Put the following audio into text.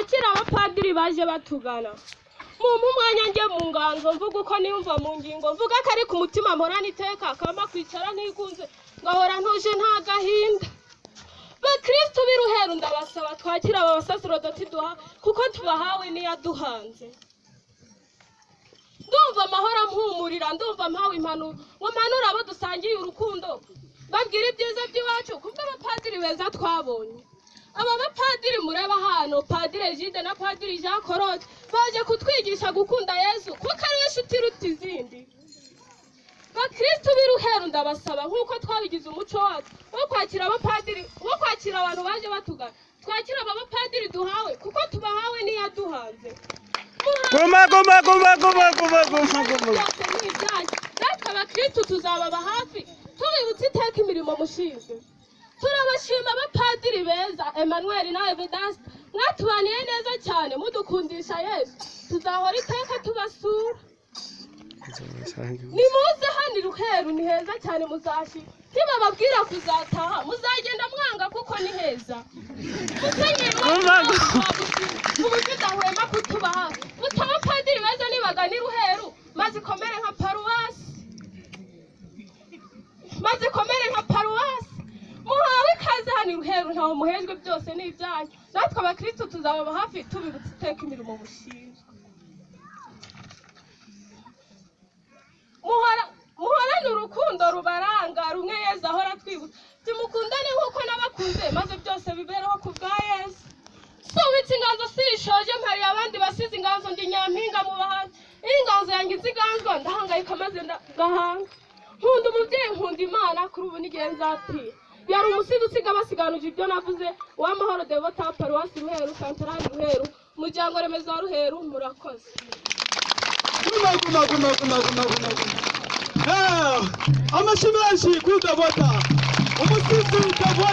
Twakire abapadiri baje batugana. Mumpe umwanya njye mu nganzo, mvuga uko niyumva mu ngingo, mvuga ko ari ku mutima mporana iteka, kama kwicara ntigunze, ngahora ntuje nta gahinda. Bakristu b'i Ruheru, ndabasaba twakire aba basaserodoti duha, kuko tubahawe n'iyaduhanze. Ndumva amahoro ampumurira, ndumva mpawe impanuro ngo mpanure abo dusangiye urukundo, babwira ibyiza by'iwacu kubwo abapadiri beza twabonye. Aba bapadiri mureba hano, Padiri Egide na Padiri Jean Claude, baje kutwigisha gukunda Yesu, kuko ariwe nshuti iruta izindi. Bakristu b'i Ruheru, ndabasaba nk'uko twabigize umuco wacu wo kwakira abapadiri, wo kwakira abantu baje batugana, twakira aba bapadiri duhawe, kuko tubahawe n'iyaduhanze. Guma, guma, guma, guma, guma, guma, guma. Byose ni ibyanyu, natwe abakristu tuzababa hafi, tubibutse iteka imirimo mushinzwe. Turabashima abapadiri beza Emmanuel na Evidence, mwatubaniye neza cyane, mudukundisha Yesu. Tuzahora iteka tubasura. Nimuze hano i Ruheru, ni heza cyane, muzashima. Ntibababwira kuzataha, muzagenda mwanga, kuko ni heza. Musenyeri Guma, wacu, uburyo udahwema kutuba hafi, buta abapadiri beza nibagana i Ruheru, maze ikomere nka paruwasi, maze ikomere nka paruwasi. Muhawe ikaze hano i Ruheru, ntawe muhejwe, byose ni ibyanyu, natwe abakristu tuzababa hafi, tubibutse iteka imirimo mushinzwe. Muhorane urukundo rubaranga, rumwe Yezu ahora atwibutsa, timukundane nk'uko nabakunze, maze byose bibereho ku bwa Yezu. Subitse inganzo sishoje, mpariye abandi basize inganzo, ndi nyampinga mu bahanzi. Iyo inganzo yanjye inziganzwa, ndahangayika maze ndagahanga. Nkunda umubyeyi, nkunda Imana, kuri ubu n'igihe nzapfira. Yari umusizi usiga basiganuje ibyo navuze. Uwamahoro Devota, Paruwasi Ruheru, Santarari Ruheru, umuryango remezo wa Ruheru, murakoze. Guma, guma, guma, guma, guma, guma, guma. Amashyi menshi kuri Devota, umusizi Devota.